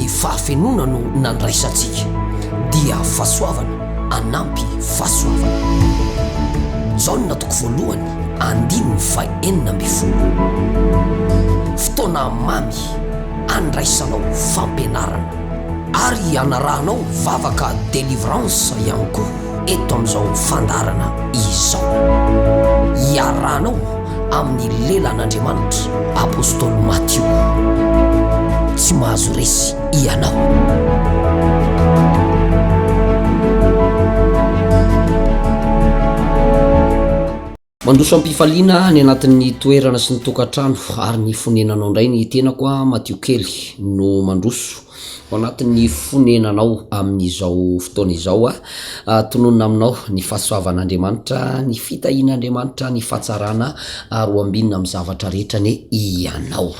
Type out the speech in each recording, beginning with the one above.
Ny fahafenoana no nandraisantsika, dia fahasoavana anampy fahasoavana. Jaona toko voalohany andininy fahenina ambin'ny folo. Fotoana mamy andraisanao fampianarana ary anarahanao vavaka délivrance ihany koa eto amin'izao fandaharana izao. Iarahanao amin'ny lelan'Andriamanitra, Apostoly Matio. Tsy mahazo resy ianao. Mandroso am-pifaliana any anatin'ny toerana sy ny tokantrano ary ny fonenanao indray ny tenako a Matio kely no mandroso ao anatin'ny fonenanao amin'izao fotoana izao a tononina aminao ny fahasoavan'Andriamanitra, ny fitahian'Andriamanitra, ny fahatsarana ary ho ambinina amin'ny zavatra rehetra anie ianao.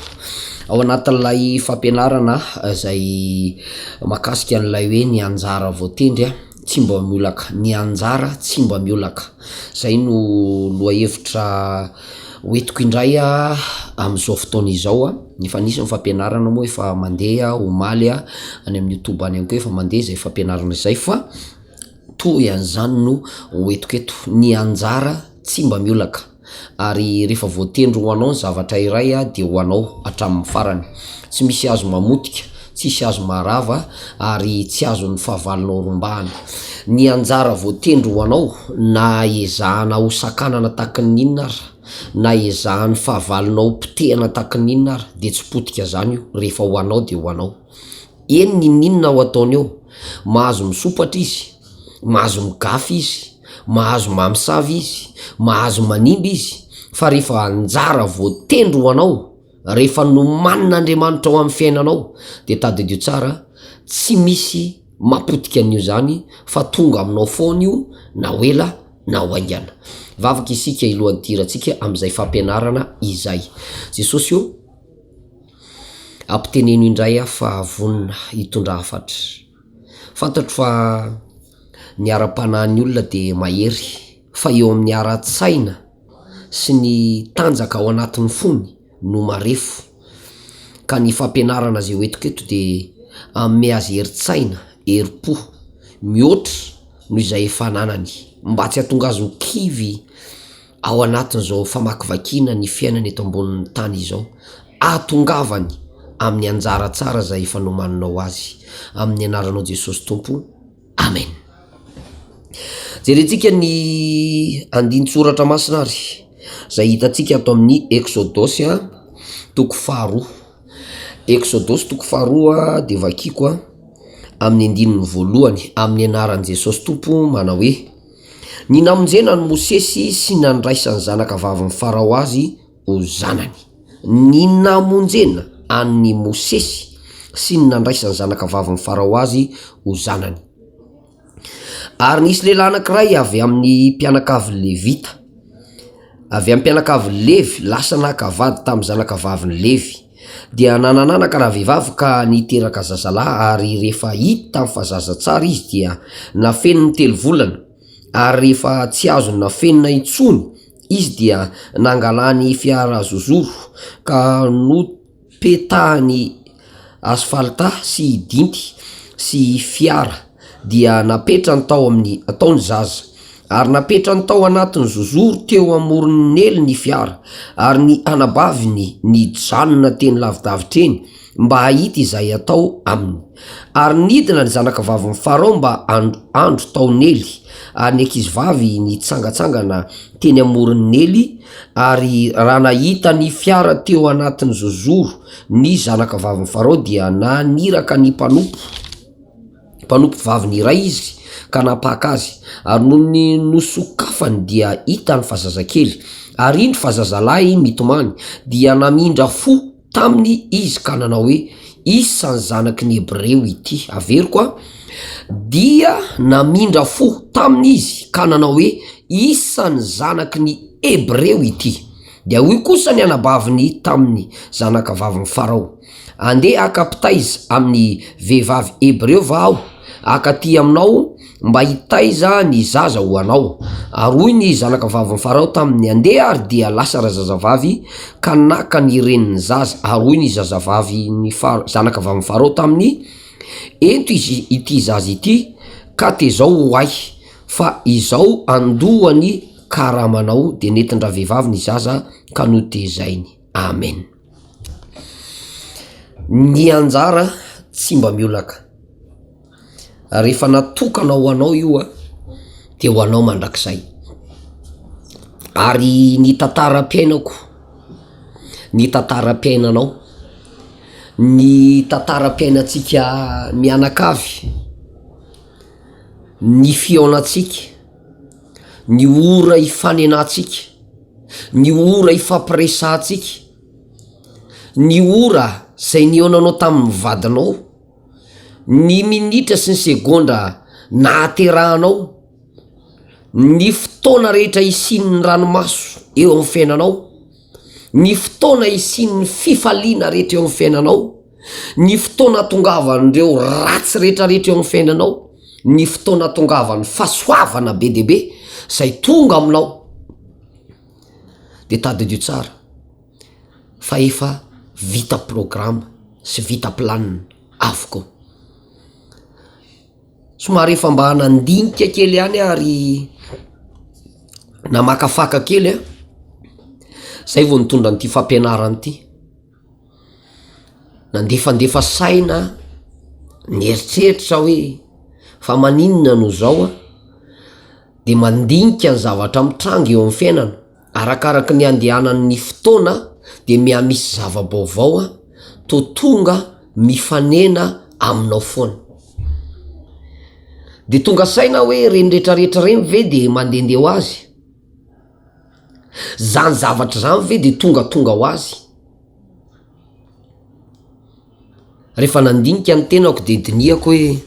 Ao anatin'ilay fampianarana izay mahakasika an'ilay hoe ny anjara voatendry a. Tsy mba miolaka. Ny anjara tsy mba miolaka. Zay no lohahevitra hoentiko indray amin'izao fotoana izao. Efa nisy ny fampianarana moa efa mandeha omaly any amin'ny youtube any ihany koa efa mandeha zay fampianarana izay fa toy an'izany no hoentiko eto. Ny anjara tsy mba miolaka. Ary rehefa voatendry ho anao ny zavatra iray dia ho anao hatramin'ny farany. Tsy misy azo mamotika, tsisy azo maharava ary tsy azon'ny fahavalonao rombahana. Ny anjara voatendry ho anao na ezahana ho sakanana takin'ny inona ara, na ezahan'ny fahavalonao potehana takin'ny inona ara dia tsy potika zany io, rehefa ho anao dia ho anao. Eny n'inon'inona ho ataony eo, mahazo misompatra izy, mahazo migafy izy, mahazo mamosavy izy, mahazo manimba izy, fa rehefa anjara voatendry ho anao, rehefa nomanin'Andriamanitra ho amin'ny fiainanao, dia tadidio tsara, tsy misy mapotika an'io zany fa tonga aminao foana io na ho ela na ho haingana. Vavaka isika ilohan'ny hidirantsika amin'izay fampianarana izay. Jesosy ô! Ampiteneno indray aho fa vonona hitondra hafatra. Fantatro fa ny ara-panahin'ny olona dia mahery, fa eo amin'ny ara-tsaina sy ny tanjaka ao anatin'ny fony no marefo. Ka ny fampianarana izay hoentiko eto dia hanome azy herin-tsaina, herim-po mihoatra noho izay efa ananany, mba tsy hahatonga azy ho kivy. ao anatin'izao famakivakiana ny fiainana eto ambonin'ny tany izao, ahatongavany amin'ny anjara tsara izay efa nomaninao azy. Amin'ny anaranao Jesosy Tompo. Amen. Jerentsika ny andinin-tsoratra masina ary izay hitantsika ato amin'ny Eksodosy a, toko faharoa. Eksodosy toko faharoa dia vakiko a, amin'ny andininy voalohany, amin'ny anaran'i Jesosy Tompo manao hoe. Ny namonjena an'i Mosesy sy nandraisan'ny zanakavavin'i Farao azy ho zanany. Ny namonjena an'i Mosesy sy ny nandraisan'ny zanakavavin'i Farao azy ho zanany. Ary nisy lehilahy anankiray avy amin'ny mpianakavin'ny Levita, avy amin'ny mpianakavin'i Levy, lasa naka vady tamin'ny zanakavavin'i Levy. Dia nanan'anaka ravehivavy ka niteraka zazalahy, ary rehefa hitany fa zaza tsara izy dia nafeniny telo volana, ary rehefa tsy azony nafenina intsony izy dia nangalany fiara zozoro ka nopetahany asfalta sy dinty sy fiara dia napetrany tao amin'ny tao ny zaza. Ary napetrany tao anatin'ny zozoro teo amoron'ny Neily ny fiara, ary ny anabaviny nijanona teny lavidavitra eny mba hahita izay hatao aminy. Ary nidina ny zanakavavin'i Farao mba handro tao Neily, ary ny ankizivavy nitsangantsangana teny amoron'ny Neily, ary raha nahita ny fiara teo anatin'ny zozoro ny zanakavavin'i Farao dia naniraka ny mpanompo. Mpanompovaviny iray izy ka nampaka azy, ary nony nosokafany dia hitany fa zazakely, ary indro fa zazalahy mitomany, dia namindra fo taminy izy ka nanao hoe, Isan'ny zanaky ny Hebreo ity. Averiko an, dia namindra fo taminy izy ka nanao hoe, Isan'ny zanaky ny Hebreo ity. Dia hoy kosa ny anabaviny taminy zanakavavin'i Farao, Andeha haka mpitaiza amin'ny vehivavy hebreo va aho, hankaty aminao mba hitaiza ny zaza ho anao? Ary hoy ny zanakavavin'i Farao taminy, Andeha ary. Dia lasa razazavavy ka naka ny renin'ny zaza. Ary hoy ny zazavavin'i Far- zanakavavin'i Farao taminy. Ento izy ity zaza ity ka tezao ho ahy, fa izao andoha ny karamanao. Dia nentin-dravehivavy ny zaza ka notezainy. Amen. Ny anjara tsy mba miolaka. Rehefa natokana ho anao io a, de ho anao mandrakizay. Ary ny tantaram-piainako, ny tantaram-piainanao, ny tantaram-piainantsika mianakavy, ny fihaonantsika, ny ora ifanenantsika, ny ora ifampiresahantsika, ny ora zay nihaonanao tamin'ny vadinao, Ny minitra sy ny segondra nahaterahanao, ny fotoana rehetra hisian'ny ranomaso eo amin'ny fiainanao, ny fotoana hisian'ny fifaliana rehetra eo amin'ny fiainanao, ny fotoana hahatongavan'ireo ratsy rehetrarehetra eo amin'ny fiainanao, ny fotoana hahatongavan'ny fahasoavana be dia be zay tonga aminao, de tadidio tsara. fa efa vita programa sy vita planina avokoa. Somary efa mba nandinika kely ihany aho ary namakafaka kely an, zay vao nitondra an'ity fampianarana ity, nandefandefa saina aho, nieritreritra hoe fa maninona no zao an, de mandinika ny zavatra mitranga eo amin'ny fiainana. Arakaraky ny andehanan'ny fotoana de mihamisy zava-baovao toa tonga mifanena aminao foana. De tonga saina aho hoe reny retraretra reny ve de mandehandeha ho azy? Zany zavatra zany ve de tongatonga ho azy? Rehefa nandinika ny tenako de dinihako hoe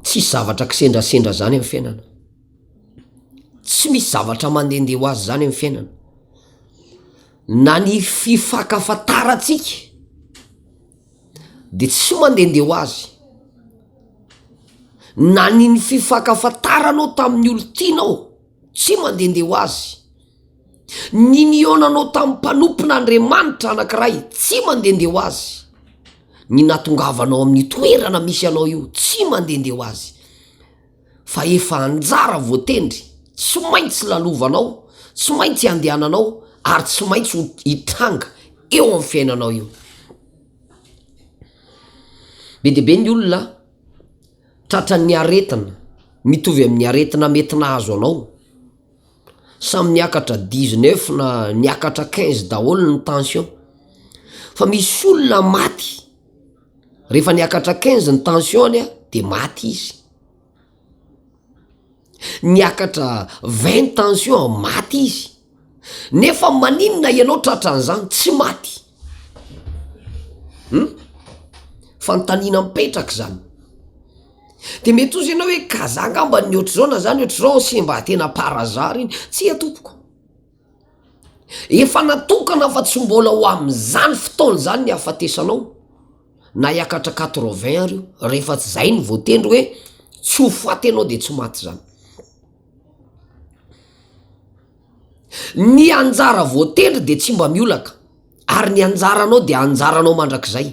tsisy zavatra kisendrasendra zany am fiainana. Tsy misy zavatra mandehandeha ho azy zany amy fiainana, na ny fifankafantarantsika de tsy mandehandeha ho azy, na ny ny fifankafantaranao tamin'ny olo tianao tsy mandehandeha ho azy, ny nihaonanao tamin'ny mpanompon'Andriamanitra anakiray tsy mandehandeha ho azy, ny nahatongavanao amin'ny toerana misy anao io tsy mandehandeha ho azy. fa efa anjara voatendry, tsy maintsy lalovanao, tsy maintsy andehananao ary tsy maintsy ho hitranga eo amin'ny fiainanao io. Be dia be ny olona tratran'ny aretina mitovy amin'ny aretina mety nahazo anao, samy niakatra dix neuf na niakatra quinze daholo ny tension, fa misy olona maty Rehefa niakatra quinze ny tension-ny a de maty izy, niakatra vingt tension maty izy, nefa maninona ianao tratran'izany tsy maty? Um, fanontaniana mipetraka zany, de mety hozy ianao hoe ka za ngamba ny ohatr'izao na za ny ohatr'izao se mba tena par hasard iny, tsia tompoko. Efa natokana fa tsy mbola ho amin'izany fotoana izany ny hahafatesanao, na hiakatra quatre-vingt ary io, rehefa tsy zay no voatendry hoe tsy ho faty ianao de tsy maty zany. Ny anjara voatendry de tsy mba miolaka, ary ny anjaranao de anjaranao mandrakizay.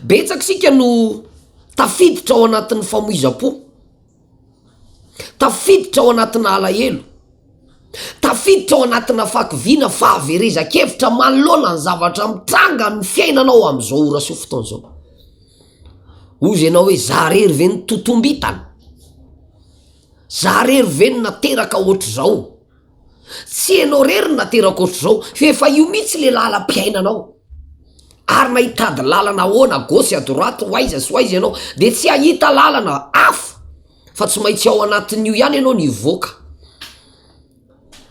Betsaka isika no tafiditra ao anatin'ny famoizam-po. Tafiditra ao anatina alahelo, tafiditra ao anatina fahakiviana, fahaverezan-kevitra manoloana ny zavatra mitranga amin'ny fiainanao amin'izao ora sy fotoana izao. Hozy ianao hoe za rery ve no totombitana? Za rery ve no nateraka ohatr'izao? Tsy ianao rery no nateraka ohatr'izao fa efa io mihitsy le lalam-piainanao. Ary na hitady lalana ahoana à gauche à droite ho aiza sy ho aiza ianao de tsy hahita lalana hafa fa tsy maintsy ao anatin'io ihany ianao no hivoaka.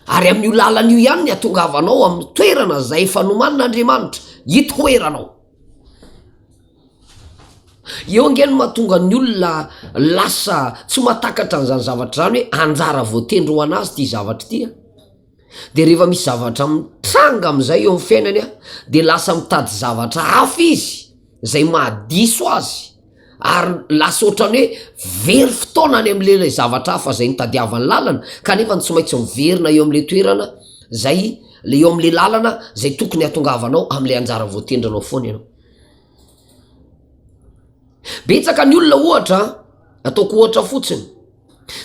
Ary amin'io lalana io ihany ny hatongavanao amin'ny toerana zay efa nomanin'Andriamanitra hitoeranao. Eo ange no mahatonga ny olona lasa tsy mahatakatra an'izany zavatra izany hoe anjara voatendry ho an'azy ity zavatra ity a, de rehefa misy zavatra mitranga am'zay eo amin'ny fiainany a de lasa mitady zavatra hafa izy zay mahadiso azy ary lasa ohatran'ny hoe very fotoana any am'le lay zavatra hafa zay nitadiavany lalana kanefa tsy maintsy miverina eo am'le toerana zay le eo am'le lalana zay tokony hahatongavanao am'le anjara voatendrinao foana ianao. Betsaka ny olona ohatra, ataoko ohatra fotsiny,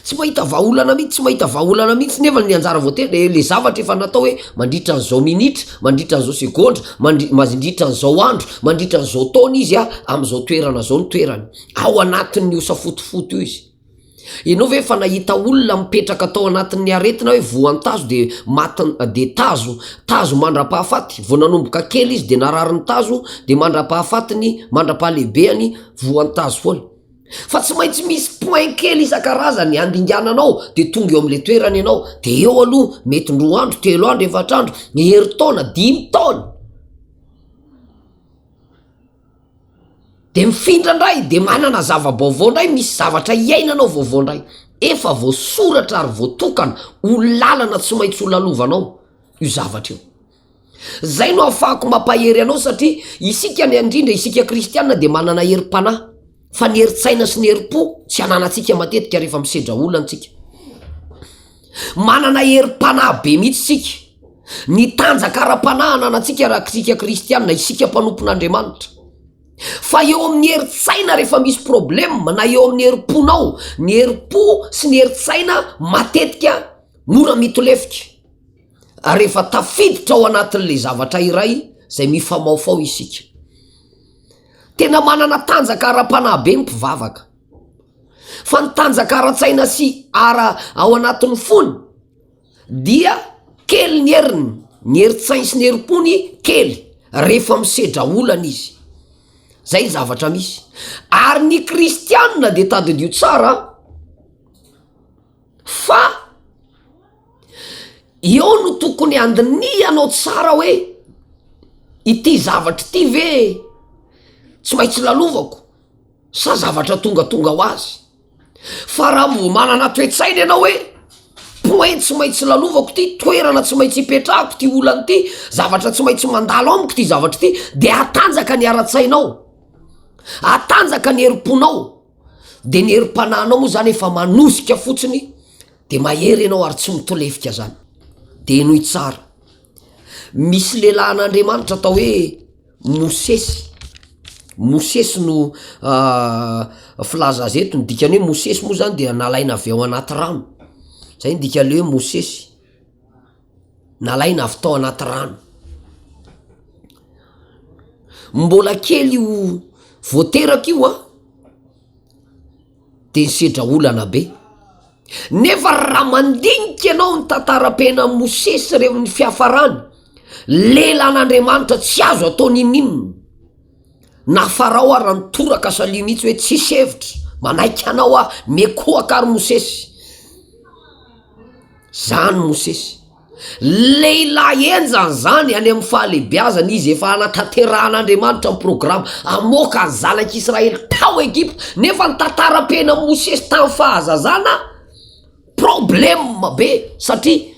tsy mahita vahaolana mihitsy, tsy mahita vahaolana mihitsy nefa ny anjara voatendry, le zavatra efa natao hoe mandritra an'izao minitra, mandritra an'izao segondra, mandri- mandritra an'izao andro, mandritra an'izao taona izy a, am'izao toerana zao ny toerany, ao anatin'io safotofoto io izy. Ianao ve efa nahita olona mipetraka tao anatin'ny aretina hoe voan-tazo de matin- de tazo, tazo mandra-pahafaty, vao nanomboka kely izy de narary ny tazo de mandra-pahafatiny, mandra-pahalehibeany voan-tazo foana. Fa tsy maintsy misy point kely isan-karazany andingananao de tonga eo am'le toerana ianao, de eo aloha mety ndroa andro, telo andro, efatra andro, herintaona, dimy taona. De mifindra ndray de manana zava-baovao ndray, misy zavatra iainanao vaovao ndray, efa voasoratra ary voatokana ho lalana tsy maintsy ho lalovanao io zavatra io. Zay no ahafahako mampahery anao satria isika ny indrindra isika kristiana de manana herim-panahy fa ny herin-tsaina sy ny herim-po tsy ananantsika matetika rehefa misedra olana tsika. Manana herim-panahy be mihitsy tsika, ny tanjaka ara-panahy ananantsika raha isika kristiana, isika mpanompon'Andriamanitra. Fa eo amin'ny herin-tsaina rehefa misy problème na eo amin'ny herim-ponao, ny herim-po sy ny herin-tsaina matetika mora mitolefika. Ary rehefa tafiditra ao anatin'le zavatra iray zay mifamaofao isika. Tena manana tanjaka ara-panahy be ny mpivavaka. Fa ny tanjaka ara-tsaina sy ara ao anatin'ny fony dia kely ny heriny, ny herin-tsainy sy ny herim-pony kely rehefa misedra olana izy. Zay ny zavatra misy. Ary ny kristianina de tadidio tsara fa eo no tokony handinihanao tsara hoe ity zavatra ity ve tsy maintsy lalovako sa zavatra tongatonga ho azy? Fa raha vao manana toe-tsaina ianao hoe point tsy maintsy lalovako ty, toerana tsy maintsy ipetrahako ty olana ity, zavatra tsy maintsy mandalo amiko ty zavatra ity, de hatanjaka ny ara-tsainao, hatanjaka ny herim-ponao, de ny herim-panahinao moa zany efa manosika fotsiny de mahery ianao ary tsy mitolefika zany. De henoy tsara, misy lehilahin'Andriamanitra atao hoe Mosesy, Mosesy no filaza azy eto, ny dikan'ny hoe Mosesy moa zany dia nalaina avy ao anaty rano, zay ny dikan'le hoe Mosesy, nalaina avy tao anaty rano. Mbola kely io vao teraka io an, de nisedra olana be, nefa raha mandinika ianao ny tantaram-piainan'i Mosesy reo ny fiafarany, lelan'Andriamanitra tsy azo atao n'inon'inona, na Farao ara nitoraka salut mihitsy hoe tsisy hevitra, manaiky anao aho, miekohaka ary Mosesy, zany Mosesy. Lehilahy henjana zany any amin'ny fahalehibiazana izy efa hanatanterahan'Andriamanitra ny programa hamoaka ny zanak'Israely tao Egypta nefa ny tantaram-piainan'i Mosesy tamin'ny fahazazana problème be satria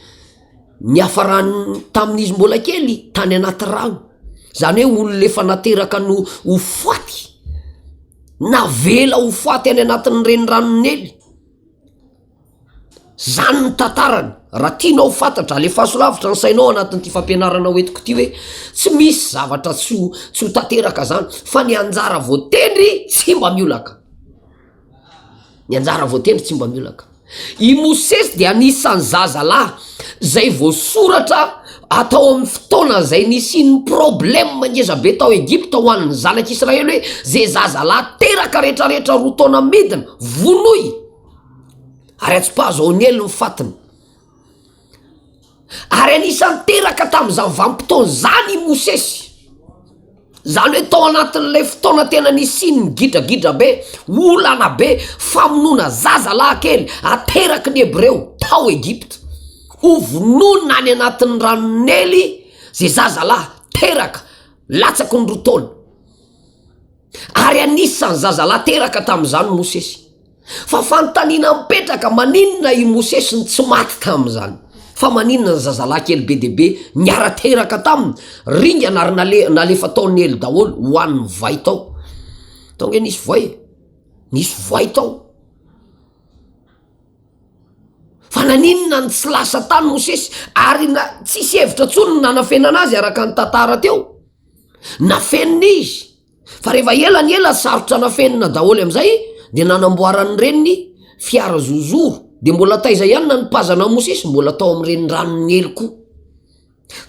niafarany tamin'izy mbola kely tany anaty rano zany hoe olona efa nateraka no ho faty navela ho faty any anatin'ny reniranon'i Nely. Zany ny tantarany, raha tianao ho fantatra, alefaso lavitra ny sainao anatin'ity fampianarana ho entiko ity hoe tsy misy zavatra tsy ho tsy ho tanteraka zany fa ny anjara voatendry tsy mba miolaka, ny anjara voatendry tsy mba miolaka. I Mosesy dia anisan'ny zazalahy zay voasoratra atao amin'ny fotoana zay nisian'ny problème ngeza be tao Egypta ho an'ny zanak'Israely hoe ze zazalahy teraka retraretra roa taona midina vonoy. ary atsipazo ao Nely ny fatiny. Ary anisan'ny teraka tamin'izany vanim-potoana izany i Mosesy. Izany hoe tao anatin'ilay fotoana tena nisian'ny gidragidra be, olana be, famonoana zaza lahy kely ateraky ny Hebreo tao Egypta. Hovonoina any anatin'ny ranon'i Nely izay zaza lahy teraka latsaky ny roa taona. Ary anisan'ny zazalahy teraka tamin'izany Mosesy. Fa fanontaniana mipetraka, maninona i Mosesy no tsy maty tamin'izany? Fa maninona ny zazalahy kely be dia be niara-teraka taminy, ringana ary nale- nalefa tao Nely daholo, hohanin'ny voay tao? Tao nge nisy voay e, nisy voay tao. Fa naninona no tsy lasa tany Mosesy? Ary na tsisy hevitra intsony ny nanafenana azy araka ny tantara teo. Nafenina izy. Fa rehefa ela ny ela sarotra nafenina daholo am'izay de nanamboaran'ny reniny fiara zozoro, de mbola taiza ihany nanipazana an'i Mosesy? Mbola tao amin'ny reniranon'i Neily koa.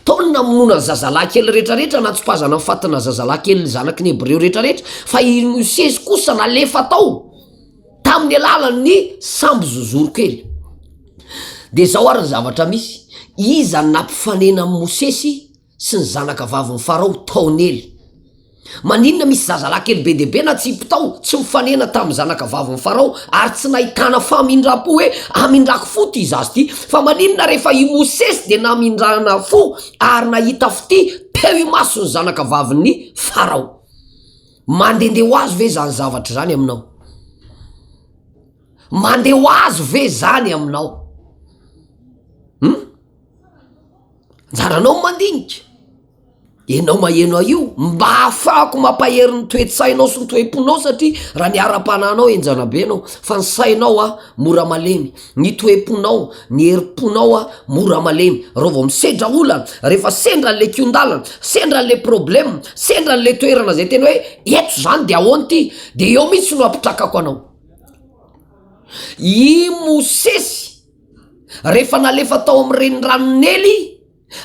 Tao ny namonoana ny zazalahy kely rehetrarehetra, nantsipazana ny fatina zazalahy kely zanaky ny Hebreo rehetrarehetra, fa i Mosesy kosa nalefa tao tamin'ny alalan'ny sambo zozoro kely. De zao ary ny zavatra misy, iza no nampifanena an'i Mosesy sy ny zanaka vavin'i Farao tao Neily? Maninona misy zazalahy kely be dia be natsipy tao, tsy mifanena tamin'ny zanaka vavin'i Farao, ary tsy nahitana famindram-po hoe hamindrako fo ity zaza ity? Fa maninona rehefa i Mosesy dia namindrana fo ary nahita fitia teo imason'ny zanaka vavin'i Farao? Mandehandeha ho azy ve izany zavatra izany aminao? Mandeha ho azy ve izany aminao? Hum? Anjaranao ny mandinika. Enao maheno ahy io, mba ahafahako mampahery ny toe-tsainao sy ny toe-ponao satria raha ny ara-panahinao henjana be enao, fa ny sainao a mora malemy, ny toe-ponao, ny herim-ponao a mora malemy, reo vao misedra olana, rehefa sendra an'le kihon-dalana, sendra an'le problème, sendra an'le toerana zay tena hoe eto zany de ahoana ty, de eo mihitsy no hampitrakako anao. I Mosesy rehefa nalefa tao amin'ny renirano Neily,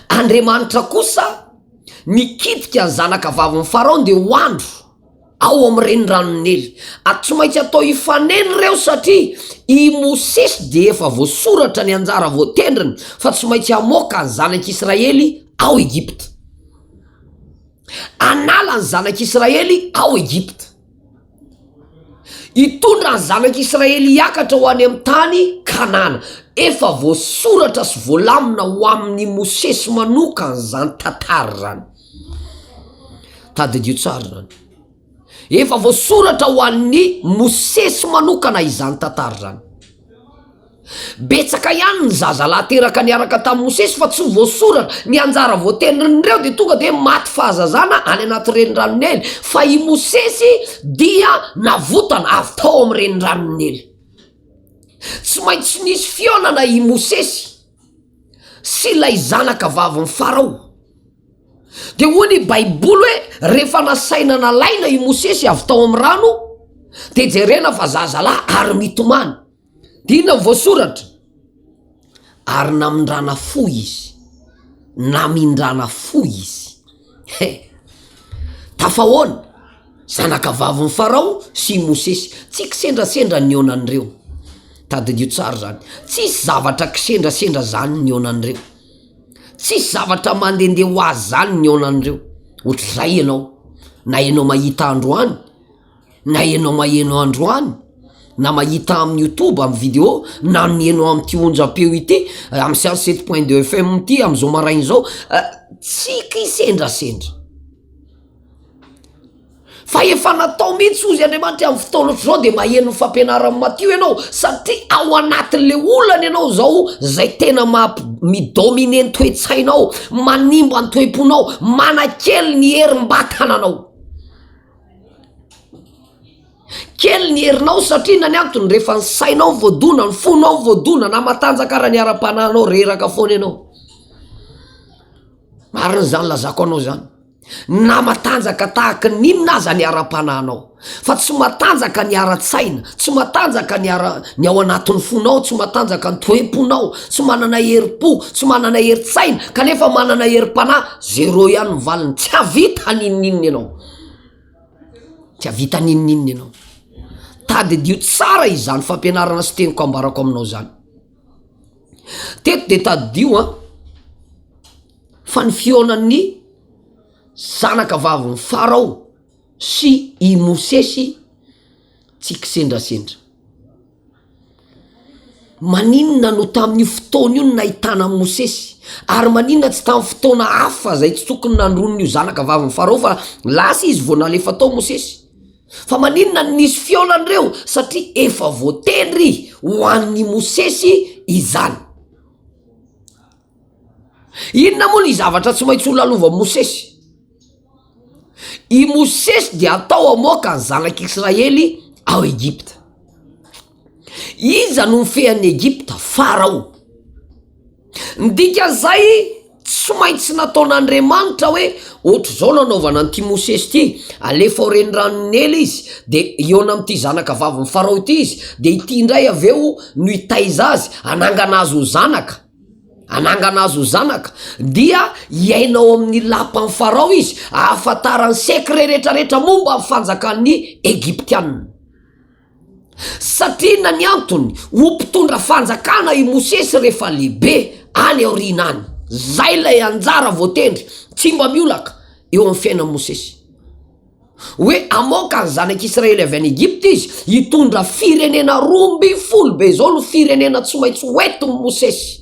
Andriamanitra kosa nikitika ny zanaka vavin'i Farao dia ho andro ao amin'ny reniranon'i Neily. Ary tsy maintsy atao hifanena ireo satria i Mosesy dia efa voasoratra ny anjara voatendriny fa tsy maintsy hamoaka ny zanak'Israely ao Egypta. Hanala ny zanak'Israely ao Egypta. Hitondra ny zanak'Israely hiakatra ho any amin'ny tany Kanana. Efa voasoratra sy voalamina ho amin'i Mosesy manokana izany tantara izany. Tadidio tsara izany. Efa voasoratra ho an'i Mosesy manokana izany tantara izany. Betsaka ihany ny zazalahy teraka niaraka tamin'i Mosesy fa tsy voasoratra. Ny anjara voatendrin'ireo dia tonga dia maty fahazazana any anaty renirano Neily. Fa i Mosesy dia navotana avy tao amin'ny renirano Neily. Tsy maintsy nisy fihaonana i Mosesy sy ilay zanaka vavin'i Farao. Dia hoy ny Baiboly hoe rehefa nasaina nalaina i Mosesy avy tao amin'ny rano dia jerena fa zazalahy ary mitomany. Dia inona no voasoratra? Ary namindrana fo izy. Namindrana fo izy. He! Tafahoana, zanaka vavin'i Farao sy i Mosesy. Tsy kisendrasendra ny nihaonan'ireo. Tadidio tsara izany. Tsisy zavatra kisendrasendra izany nihaonan'ireo. Tsisy zavatra mandehandeha ho azy izany nihaonan'ireo. Ohatr'izay ianao. Na ianao mahita androany, na ianao maheno androany na mahita amin'ny youtube amin'ny video na miheno amin'ity onjam-peo ity amin'ny 107 point 2 fm ity amin'izao maraina izao tsy kisendrasendra fa efa natao mihitsy ozy Andriamanitra amin'ny fotoana ohatr'izao de maheno ny fampianaran'i Matio ianao satria ao anatin'le olana ianao zao zay tena mamp- mi-dominer ny toe-tsainao manimba ny toe-ponao manakely ny herim-batananao. Kely ny herinao satria inona ny antony? Rehefa ny sainao voadona, ny fonao voadona, na matanjaka ara ny ara-panahinao, reraka foana ianao. Marina izany lazako anao izany. Na matanjaka tahaka ny inona aza ny ara-panahinao, fa tsy matanjaka ny ara-tsaina, tsy matanjaka ny ara ny ao anatin'ny fonao, tsy matanjaka ny toe-ponao, tsy manana herim-po, tsy manana herin-tsaina, kanefa manana herim-panahy, zéro ihany ny valiny, tsy hahavita n'inon'inona ianao. Tsy hahavita n'inon'inona ianao. Tadidio tsara izany fampianarana sy teniko ambarako aminao izany. Teto de tadidio an, fa ny fihaonan'ny zanaka vavin'i Farao sy i Mosesy tsy kisendrasendra. Maninona no tamin'io fotoana io no nahitana an'i Mosesy? Ary maninona tsy tamin'ny fotoana hafa izay tsy tokony nandroan'io zanaka vavin'i Farao fa lasa izy vao nalefa tao Mosesy? Fa maninona no nisy fihaonana ireo? Satria efa voatendry ho an'i Mosesy izany. Inona moa ny zavatra tsy maintsy ho lalovan'i Mosesy? I Mosesy dia atao hamoaka ny zanak'Israely ao Egypta. Iza no mifehy an'i Egypta? Farao. Ny dikan'izay, Tsy maintsy nataon'Andriamanitra hoe ohatr'izao no anaovana an'ity Mosesy ity, alefa ao reniranon'i Neily izy, de hihaona amin'ity zanaka vavin'i Farao ity izy, de ity indray avy eo no hitaiza azy, hanangana azy ho zanaka, hanangana azy ho zanaka, dia hiaina ao amin'ny lapan'i Farao izy, ahafantarany secret rehetrarehetra momba ny fanjakan'ny Egyptiana. Satria inona ny antony? Ho mpitondra fanjakana i Mosesy rehefa lehibe any aoriana any. Zay ilay anjara voatendry, tsy mba miolaka eo amin'ny fiainan'i Mosesy. Hoe hamoaka ny zanak'Israely avy any Egypta izy, hitondra firenena 12 be izao no firenena tsy maintsy ho entin'i Mosesy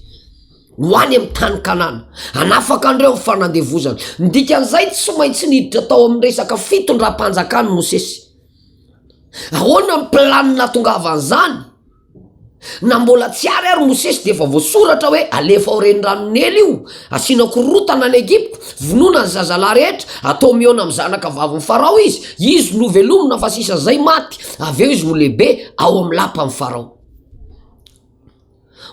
ho any amin'ny tany Kanana, hanafaka an'ireo amin'ny fanandevozana. Ny dikan'izay tsy maintsy niditra tao amin'ny resaka fitondram-panjakana i Mosesy. Ahoana ny planina hahatongavan'izany? Na mbola tsy ary ary Mosesy dia efa voasoratra hoe alefa ao renirano Neily io, asiana korotana any Egypta, vonoina ny zazalahy rehetra, atao mihaona amin'ny zanaka vavin'i Farao izy, izy no velomina fa sisa zay maty, avy eo izy ho lehibe ao amin'ny lapan'i Farao.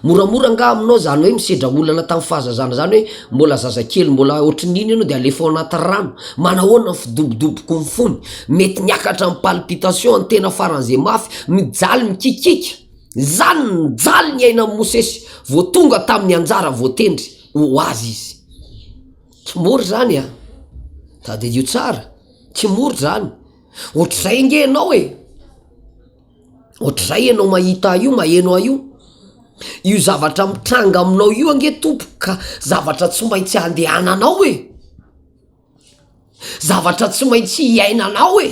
Moramora angaha aminao zany hoe misedra olana tamin'ny fahazazana zany hoe mbola zazakely mbola ohatrin'ny ino ianao de alefa ao anaty rano, manahoana ny fidobodoboky ny fony, mety miakatra ny palpitation ny tena faran'izay mafy, mijaly mikikika, zany nijaly ny ainan'i Mosesy vao tonga tamin'ny anjara voatendry ho azy izy, tsy mora zany an, tadidio tsara, tsy mora zany, ohatr'izay ange ianao e. Ohatr'izay ianao mahita ahy io, maheno ahy io, io zavatra mitranga aminao io ange tompoko ka zavatra tsy maintsy andehananao e, zavatra tsy maintsy iainanao e,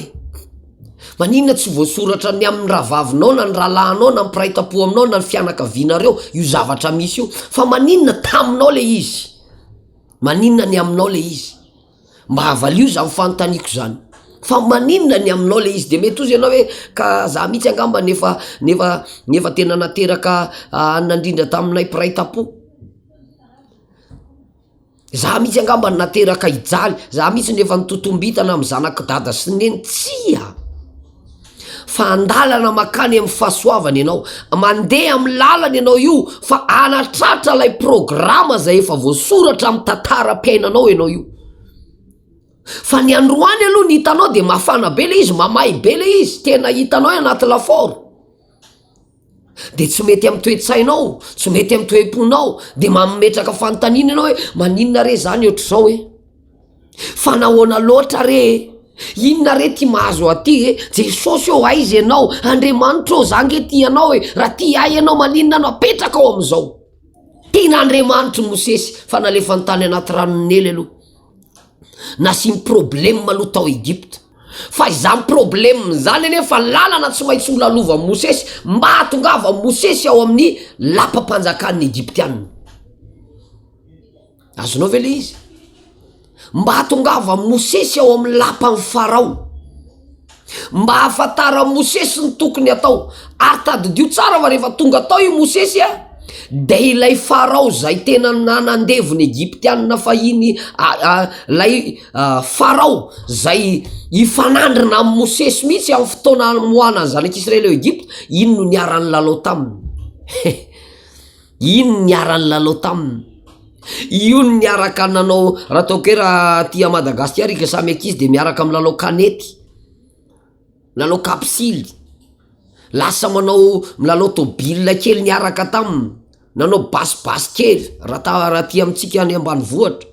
maninona tsy voasoratra ny amin'ny rahavavinao na ny rahalahinao na ny mpiray tampo aminao na ny fianakavianareo io zavatra misy io, fa maninona taminao le izy, maninona ny aminao le izy? Mba avalio zany fanontaniako zany, fa maninona ny aminao le izy? De mety hozy ianao hoe ka za mihitsy angamba no efa nefa nefa tena nateraka anona indrindra taminay mpiray tampo, za mihitsy angamba no nateraka hijaly, za mihitsy no efa nitotombintana amy zanak'i dada sy neny, tsia! Fa andalana makany amin'ny fahasoavana ianao, mandeha amin'ny lalana ianao io fa hanatratra ilay programa zay efa voasoratra amin'ny tantaram-piainanao ianao io. Fa ny androany aloha ny hitanao de mafana be le izy, mamay be le izy, tena hitanao hoe anaty lafaoro. De tsy mety amin'ny toe-tsainao, tsy mety amin'ny toe-ponao, de mametraka fanontaniana ianao hoe maninona re zany ohatr'izao e? Fa nahoana loatra re e? Inona re ty mahazo aty e? Jesosy ô aiza ianao? Andriamanitra ô za nge tia anao e! Raha tia ahy ianao maninona no apetraka ao amin'izao? Tian'Andriamanitra i Mosesy fa nalefany tany anaty ranon'i Nely aloha. Nasiany problème aloha tao Egypta. Fa izany problème izany anefa lalana tsy maintsy nolalovan'i Mosesy mba hahatongavan'i Mosesy ao amin'ny lapam-panjakan'ny Egyptiana. Azonao ve le izy? Mba hahatongavan'i Mosesy ao amin'ny lapan'i Farao. Mba hahafantaran'i Mosesy ny tokony hatao. Ary tadidio tsara fa rehefa tonga tao i Mosesy a, de ilay Farao zay tena nanandevo ny Egyptianina fahiny, lay Farao zay hifanandrina amin'i Mosesy mihitsy amin'ny fotoana hamoahana ny zanak'Israely ao Egypta, iny no niara-nilalao taminy. Iny no niara-nilalao taminy. Io no niaraka nanao, raha ataoko hoe raha aty à Madagasikara ika samy ankizy de miaraka milalao kanety, milalao kapsily, lasa manao milalao tôbila kely niaraka taminy, nanao basibasy kely raha ta- raha aty amintsika any ambanivohitra.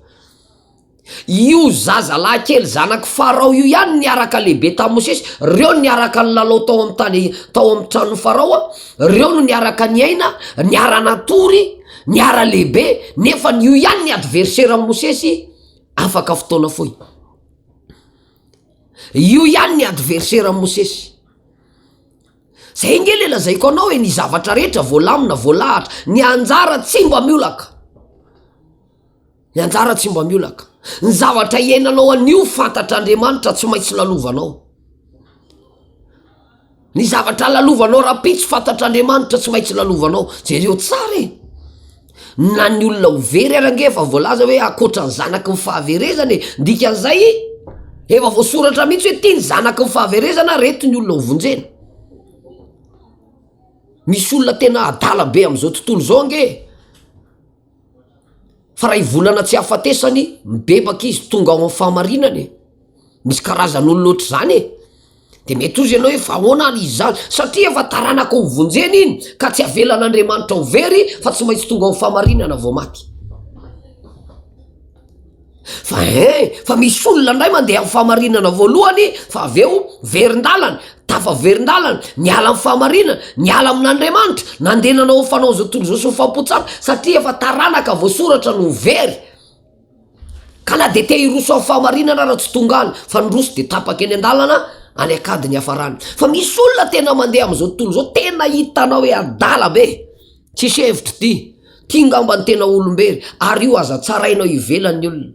Io zazalahy kely zanak'i Farao io ihany niaraka lehibe tamin'i Mosesy, reo niaraka nilalao tao amin'ny tany tao amin'ny tranon'i Farao, reo no niaraka niaina, niara-natory, niara-lehibe, nefa io ihany ny adversaire-n'i Mosesy afaka fotoana fohy. Io ihany ny adversaire-n'i Mosesy. Zay nge le lazaiko anao e, ny zavatra rehetra voalamina, voalahatra, ny anjara tsy mba miolaka. Ny anjara tsy mba miolaka. Ny zavatra iainanao anio fantatr'Andriamanitra tsy maintsy lalovanao. Ny zavatra lalovanao rahampitso fantatr'Andriamanitra tsy maintsy lalovanao. Jereo tsara e! Na ny olona ho very ary ange efa voalaza hoe ankoatra ny zanaky ny fahaverezana e! Ny dikan'izay efa voasoratra mihitsy hoe ty ny zanaky ny fahaverezana reto ny olona ho vonjena. Misy olona tena adala be am'izao tontolo izao ange e! Fa ray volana tsy ahafatesany, mibebaka izy tonga ao amin'ny fahamarinana e! Misy karazan'olona ohatr'izany e! De mety hozy ianao hoe fa ahoana ary izy zany? Satria efa taranaka ho vonjena iny ka tsy avelan'Andriamanitra ho very fa tsy maintsy tonga ao amin'ny fahamarinana vao maty. Fa ein, fa misy olona indray mandeha amin'ny fahamarinana voalohany fa avy eo verin-dalana, tafaverin-dalana, niala amin'ny fahamarinana, niala amin'Andriamanitra, nandeha nanao ny fanaon'izao tontolo izao sy ny fampotsana satria efa taranaka voasoratra no very. Ka na dia te hiroso amin'ny fahamarinana ara tsy tonga any fa niroso dia tapaka eny an-dalana any an-kady ny hiafarany. Fa misy olona tena mandeha amin'izao tontolo izao tena hitanao hoe adala be, tsisy hevitra ity, ity ngamba ny tena olom-bery ary io aza tsarainao ivelan'ny olona,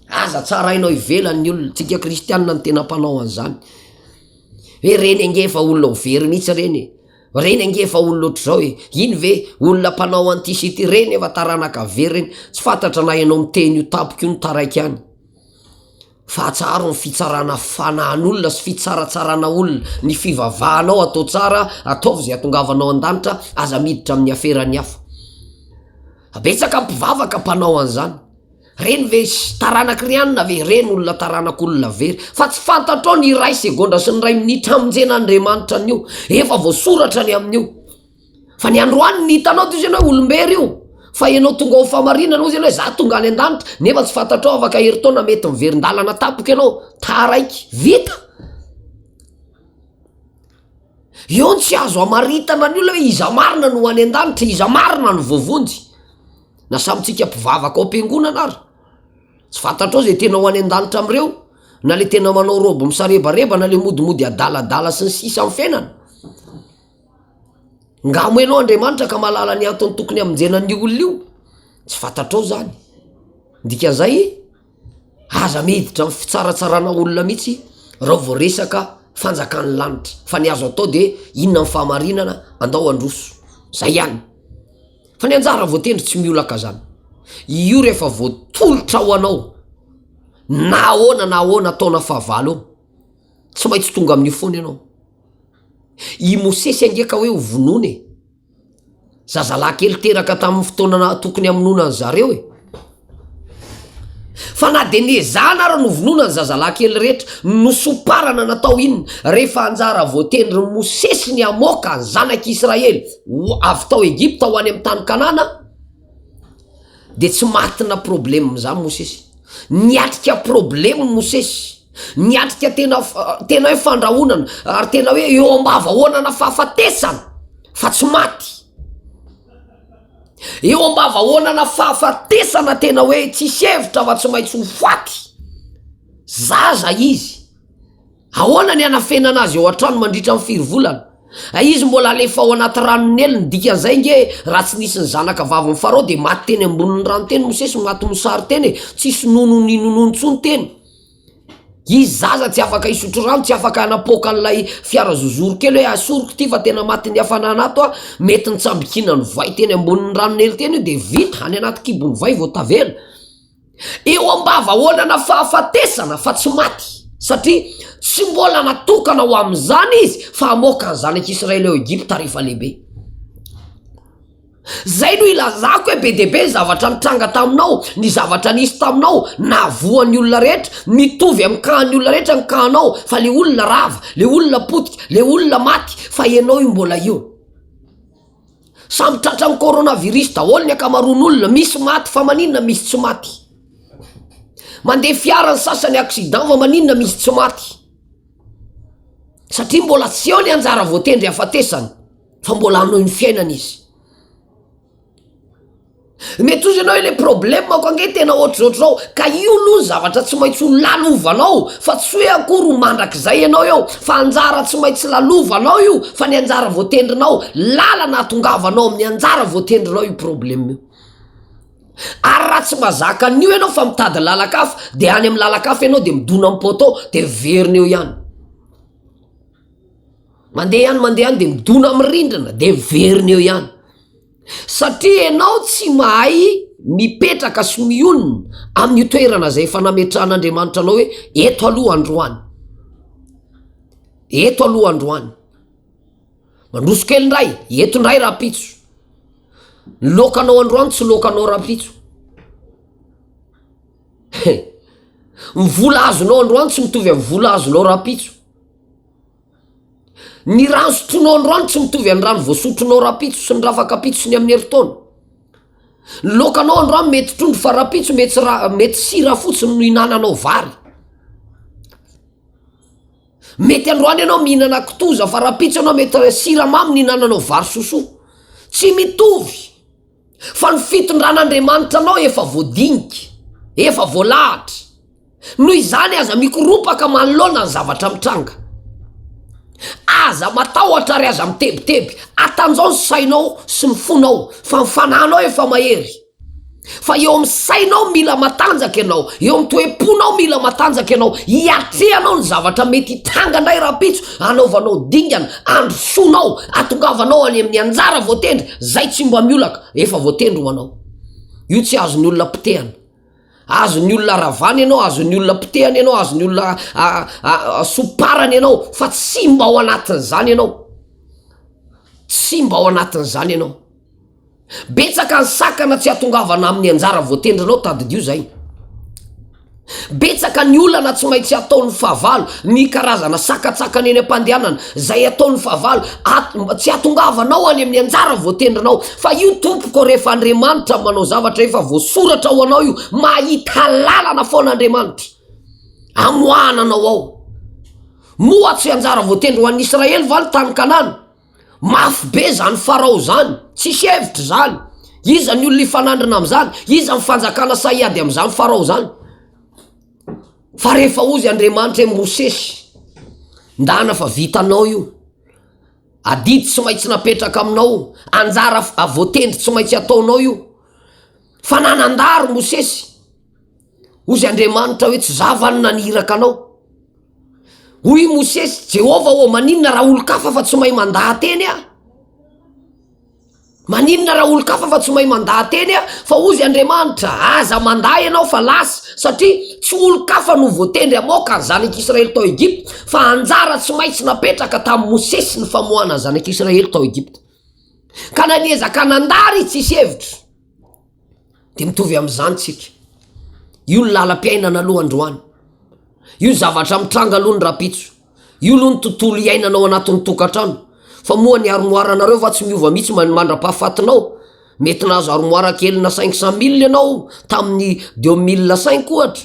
aza tsarainao ivelan'ny olona, tsika kristianina no tena mpanao an'izany, hoe reny ange efa olona ho very mihitsy reny e. Reny ange efa olona ohatr'izao e! Iny ve olona mpanao an'ity sy ity, reny efa taranaka very reny, tsy fantatra na ianao miteny io tampoka io no taraiky any. Fa atsaharo ny fitsarana fanahin'olona sy fitsaratsarana olona, ny fivavahanao atao tsara, ataovy izay hatongavanao an-danitra, aza miditra amin'ny aferan'ny hafa. Betsaka mpivavaka mpanao an'izany. Reny ve sy taranak'i Rianina ve? Reny olona taranak'olona very. Fa tsy fantatrao ny iray segondra sy ny iray minitra hamonjen'Andriamanitra an'io. Efa voasoratra ny amin'io. Fa ny androany ny hitanao dia ozy ianao hoe olom-bery io. Fa ianao tonga ao fahamarinana ozy ianao hoe za tonga any an-danitra. Nefa tsy fantatrao afaka herintaona mety miverin-dalana tampoka ianao. Taraiky. Vita. Eo ny tsy azo hamaritana ny olona hoe iza marina no any an-danitra, iza marina no voavonjy. Na samy tsika mpivavaka ao am-piangonana ary, tsy fantatrao zay tena ho any an-danitra amin'ireo, na le tena manao robe misarebareba na le modimody adaladala sy ny sisa amin'ny fiainana. Nga moa ianao Andriamanitra ka mahalala ny antony tokony hamonjena an'io olona io? Tsy fantatrao zany. Ny dikan'izay, aza miditra amin'ny fitsaratsarana olona mihitsy raha vao resaka fanjakan'ny lanitra, fa ny azo atao de inona ny fahamarinana, andao handroso, zay ihany. Fa ny anjara voatendry tsy miolaka zany. Io rehefa voatolotra ho anao, na ahoana na ahoana taona fahavalo eo, tsy maintsy tonga amin'io foana ianao. I Mosesy ange ka hoe ho vonoina e. Zazalahy kely teraka tamin'ny fotoana na- tokony hamonoana an'i zareo e. Fa na dia nezahana ara novonoina ny zazalahy kely rehetra, nosomparana natao inona? Rehefa anjara voatendrin'i Mosesy ny hamoaka ny zanak'Israely ho avy tao Egypta ho any amin'ny tany Kanana, dia tsy matina problème izany Mosesy. Niatrika problème Mosesy, niatrika tena tena hoe fandrahonana ary tena hoe eo am-bavahoanana fahafatesana fa tsy maty. Eo am-bavahoanana fahafatesana tena hoe tsisy hevitra fa tsy maintsy ho faty. Zaza izy. Ahoana ny hanafenana azy ao an-trano mandritra ny firy volana? Izy mbola alefa ao anaty ranon'ny Nil, ny dikan'izay nge raha tsy nisy ny zanaka vavin'i Farao dia maty teny ambonin'ny rano teny Mosesy, maty mosary teny e, tsisy nono ninonono intsony teny. Izy zaza tsy afaka hisotro rano, tsy afaka hanapoaka an'ilay fiara zozoro kely hoe asoriko ity fa tena matin'ny hafanana ato aho, mety nitsambikinan'ny voay teny ambonin'ny rano Nil teny io dia vita, any anaty kibon'ny voay vao tavela. Eo am-bavahoanana fahafatesana fa tsy maty, satria tsy mbola natokana ho amin'izany izy fa hamoaka ny zanak'Israely ao Egypta rehefa lehibe. Zay no ilazako hoe be dia be ny zavatra nitranga taminao, ny zavatra nisy taminao, nahavoa ny olona rehetra, mitovy amin'ny cas-n'ny olona rehetra ny cas-nao, fa le olona rava, le olona potika, le olona maty, fa ianao io mbola io. Samy tratran'ny coronavirus daholo ny ankamaroan'olona, misy maty fa maninona misy tsy maty? Mandeha fiara ny sasany accident fa maninona misy tsy maty? Satria mbola tsy eo ny anjara voatendry hafatesany fa mbola hanohy ny fiainana izy. Mety hozy ianao hoe le problème-ko ange tena ohatr'izao ohatr'izao, ka io aloha ny zavatra tsy maintsy ho lalovanao fa tsy hoe akory ho mandrakizay ianao eo fa anjara tsy maintsy lalovanao io fa ny anjara voatendrinao, lalana ahatongavanao amin'ny anjara voatendrinao io problème io. Ary raha tsy mazaka an'io ianao fa mitady lalan-kafa de any amin'ny lalan-kafa ianao de midona amin'ny poteau de miverina eo ihany. Mandeha ihany mandeha ihany de midona amin'ny rindrina de miverina eo ihany. Satria ianao tsy mahay mipetraka sy mionona amin'io toerana izay efa nametrahan'Andriamanitra anao hoe eto aloha androany, eto aloha androany, mandroso kely indray, eto indray rahampitso. Ny laokanao androany tsy laokanao rahampitso. He! Ny vola azonao androany tsy mitovy amin'ny vola azonao rahampitso. Ny rano sotroinao androany tsy mitovy amin'ny rano voasotronao rahampitso sy ny rafakampitso sy ny amin'ny herintaona. Ny laokanao androany mety trondro fa rahampitso mety tsy ra- mety sira fotsiny no hinananao vary. Mety androany ianao mihinana kitoza fa rahampitso ianao mety siramamy no hinananao vary sosoa. Tsy mitovy fa ny fitondran'Andriamanitra anao efa voadinika, efa voalahatra. Noho izany aza mikoropaka manoloana ny zavatra mitranga. Aza matahotra ary aza mitebiteby. Atanjao ny sainao sy ny fonao fa ny fanahinao efa mahery. Fa eo amin'ny sainao mila matanjaka ianao, eo amin'ny toe-ponao mila matanjaka ianao, hiatrehanao ny zavatra mety hitranga indray rahampitso, anaovanao dingana, androsoanao, atongavanao any amin'ny anjara voatendry, izay tsy mba miolaka, efa voatendry ho anao. Io tsy azon'ny olona potehana. Azon'ny olona ravana ianao, azon'ny olona potehana ianao, azon'ny olona somparana ianao, fa tsy mba ao anatin'izany ianao. Tsy mba ao anatin'izany ianao. Betsaka ny sakana tsy hatongavana amin'ny anjara voatendrinao, tadidio zay. Betsaka ny olana tsy maintsy ataon'ny fahavalo, ny karazana sakatsakana eny am-pandehanana, zay ataon'ny fahavalo, at- tsy hatongavanao any amin'ny anjara voatendrinao. Fa io tompoko rehefa Andriamanitra manao zavatra efa voasoratra ho anao io, mahita lalana foana Andriamanitra amoahana anao ao. Moa tsy anjara voatendry ho an'ny Israely va ny tany Kanana? Mafy be zany farao zany, tsisy hevitra zany, iza ny olona hifanandrina am'zany, iza ny fanjakana sahy hiady am'zany farao zany? Fa rehefa hozy Andriamanitra hoe Mosesy, ndana fa vitanao io, adidy tsy maintsy napetraka aminao, anjara voatendry tsy maintsy ataonao io, fa nanandary Mosesy, hozy Andriamanitra hoe tsy za va no naniraka anao? Hoy i Mosesy, Jehovah ô, maninona raha olon-kafa fa tsy mahay mandaha-teny aho? Maninona raha olon-kafa fa tsy mahay mandaha-teny aho? Fa hozy Andriamanitra, aza mandà ianao fa lasa, satria tsy olon-kafa no voatendry hamoaka ny zanak'Israely tao Egypta, fa anjara tsy maintsy napetraka tamin'i Mosesy ny famoahana ny zanak'Israely tao Egypta. Ka na niezaka nandà ary izy tsisy hevitra. De mitovy amin'izany tsika. Io ny lalam-piainana aloha androany. Io ny zavatra mitranga aloha ny rahampitso. Io aloha ny tontolo iainana ao anatin'ny tokantrano. Fa moa ny armoire-nareo va tsy miova mihitsy mandra-pahafatinao? Mety nahazo armoire kelina 500 mille ianao tamin'ny 2005 ohatra.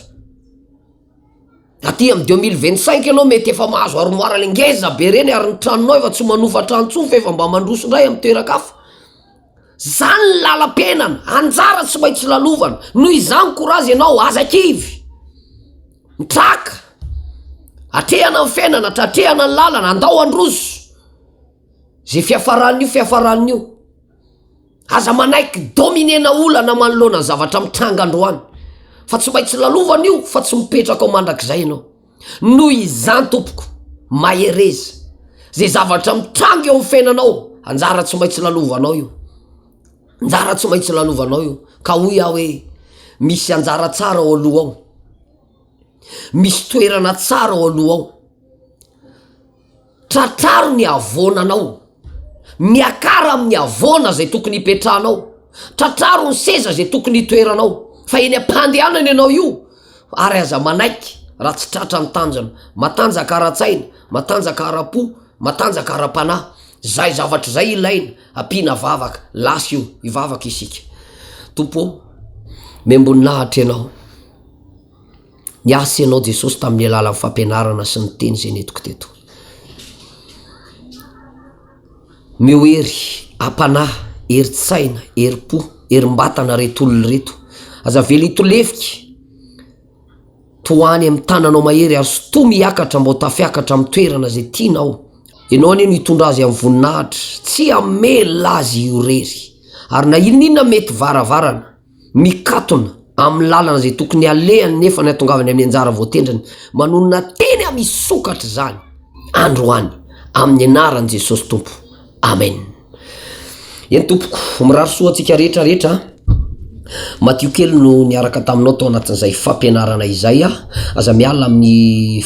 Aty amin'ny 2025 ianao mety efa mahazo armoire le ngeza be reny ary ny tranonao efa tsy manofa trano intsony fa efa mba mandroso indray amin'ny toeran-kafa. Zany ny lalam-piainana, anjara tsy maintsy lalovana, noho izany courage ianao, aza kivy, mitraka, atrehana ny fiainana, tratrehana ny lalana, andao handroso, zay fiafaran'io fiafaran'io, aza manaiky dominer-na olana manoloana ny zavatra mitranga androany, fa tsy maintsy lalovana io fa tsy mipetraka ao mandrakizay ianao. Noho izany tompoko, mahereza. Zay zavatra mitranga eo amin'ny fiainanao, anjara tsy maintsy lalovanao io. Anjara tsy maintsy lalovanao io. Ka hoy aho hoe, misy anjara tsara ao aloha ao. Misy toerana tsara ao aloha ao. Tratraro ny havoananao. Miakara amin'ny havoana izay tokony hipetrahanao. Tratraro ny seza izay tokony hitoeranao. Fa eny am-pandehanana ianao io, ary aza manaiky raha tsy tratra ny tanjona. Matanjaka ara-tsaina, matanjaka ara-po, matanjaka ara-panahy. Izay zavatra izay ilaina, ampiana vavaka. Lasa io, hivavaka isika. Tompo ô, omem-boninahitra Ianao. Niasa Ianao Jesosy tamin'ny alalan'ny fampianarana sy ny teny izay nentiko teto. Omeo hery am-panahy, herin-tsaina, herim-po, herim-batana ireto olona ireto. Aza avela hitolefika toa any amin'ny tananao mahery ary sintomy hiakatra mba ho tafiakatra amin'ny toerana izay tianao. Ianao anie no hitondra azy amin'ny voninahitra, tsy hamela azy ho irery. Ary na inona inona mety varavarana. Mikatona amin'ny lalana izay tokony halehany nefa ny hatongavany amin'ny anjara voatendriny. Manonona teny aho misokatra izany androany amin'ny anaran'i Jesosy Tompo. Amen. Eny tompoko, mirary soa antsika rehetra rehetra. Matio kely no niaraka taminao tao anatin'izay fampianarana izay a. Aza miala amin'ny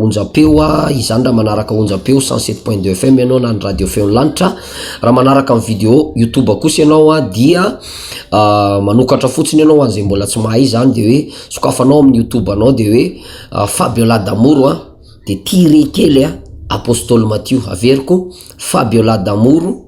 onjam-peo a, izany raha manaraka onjam-peo 107.2 FM ianao na ny radio feon'ny lanitra. Raha manaraka amin'ny video youtube kosa ianao a dia manokatra fotsiny ianao ho an'izay mbola tsy mahay izany de hoe sokafanao amin'ny youtube anao de hoe Fabiola D'amour a, de tiret kely a Apostoly Matio, averiko Fabiola D'amour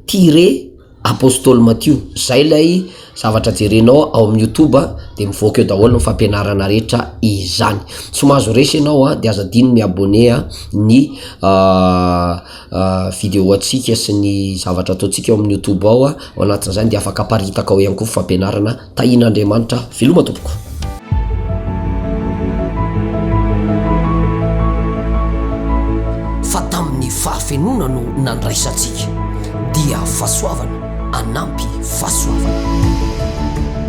tiret Apostoly Matio, zay ilay zavatra jerenao ao amin'ny youtube de mivoaka eo daholo ny fampianarana rehetra izany. Tsy mahazo resy ianao a, de aza adino mi-abonner ny video antsika sy ny zavatra ataontsika ao amin'ny youtube ao, ao anatin'izany de afaka aparitaka ao ihany koa fampianarana Tahian'Andriamanitra veloma tompoko. Fa tamin'ny fahafenoana no nandraisantsika, dia fahasoavana anampy fahasoavana.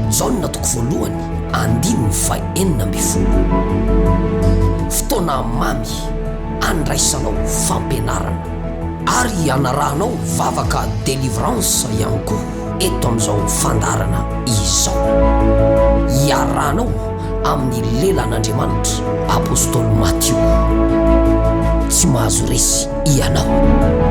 Jaona toko voalohany andininy fahenina ambin'ny folo. Fotoana mamy andraisanao fampianarana ary anarahanao vavaka délivrance ihany koa. eto amin'izao fandaharana izao. Iarahanao amin'ny lelan'Andriamanitra, Apostoly Matio. Tsy mahazo resy ianao.